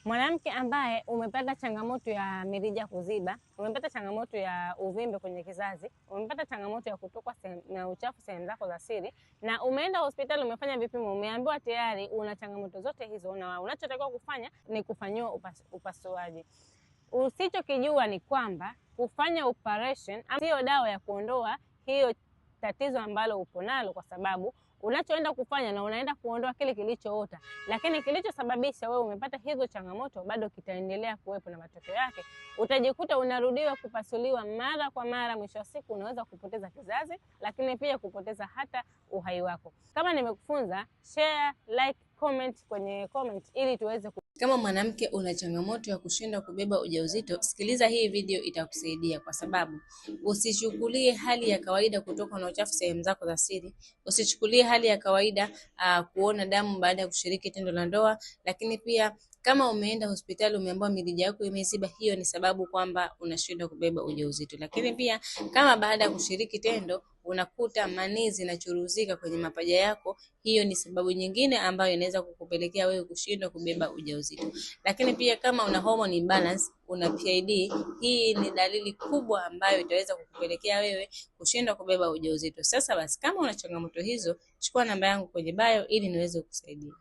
Mwanamke ambaye umepata changamoto ya mirija kuziba, umepata changamoto ya uvimbe kwenye kizazi, umepata changamoto ya kutokwa na uchafu sehemu zako za siri, na umeenda hospitali umefanya vipimo, umeambiwa tayari una changamoto zote hizo, na unachotakiwa kufanya ni kufanyiwa upasuaji. Usichokijua ni kwamba kufanya operation sio dawa ya kuondoa hiyo tatizo ambalo upo nalo, kwa sababu unachoenda kufanya na unaenda kuondoa kile kilichoota, lakini kilichosababisha wewe umepata hizo changamoto bado kitaendelea kuwepo, na matokeo yake utajikuta unarudiwa kupasuliwa mara kwa mara. Mwisho wa siku unaweza kupoteza kizazi, lakini pia kupoteza hata uhai wako. Kama nimekufunza, share, like, comment kwenye comment ili tuweze. Kama mwanamke una changamoto ya kushindwa kubeba ujauzito, sikiliza hii video itakusaidia, kwa sababu usichukulie hali ya kawaida kutokwa na uchafu sehemu zako za siri, usichukulie hali ya kawaida kuona damu baada ya kushiriki tendo la ndoa, lakini pia kama umeenda hospitali umeambiwa mirija yako imeziba, hiyo ni sababu kwamba unashindwa kubeba ujauzito. Lakini pia kama baada ya kushiriki tendo unakuta manii zinachuruzika kwenye mapaja yako, hiyo ni sababu nyingine ambayo inaweza kukupelekea wewe kushindwa kubeba ujauzito. Lakini pia kama una hormone imbalance, una PID, hii ni dalili kubwa ambayo itaweza kukupelekea wewe kushindwa kubeba ujauzito. Sasa basi, kama una changamoto hizo, chukua namba yangu kwenye bio ili niweze kukusaidia.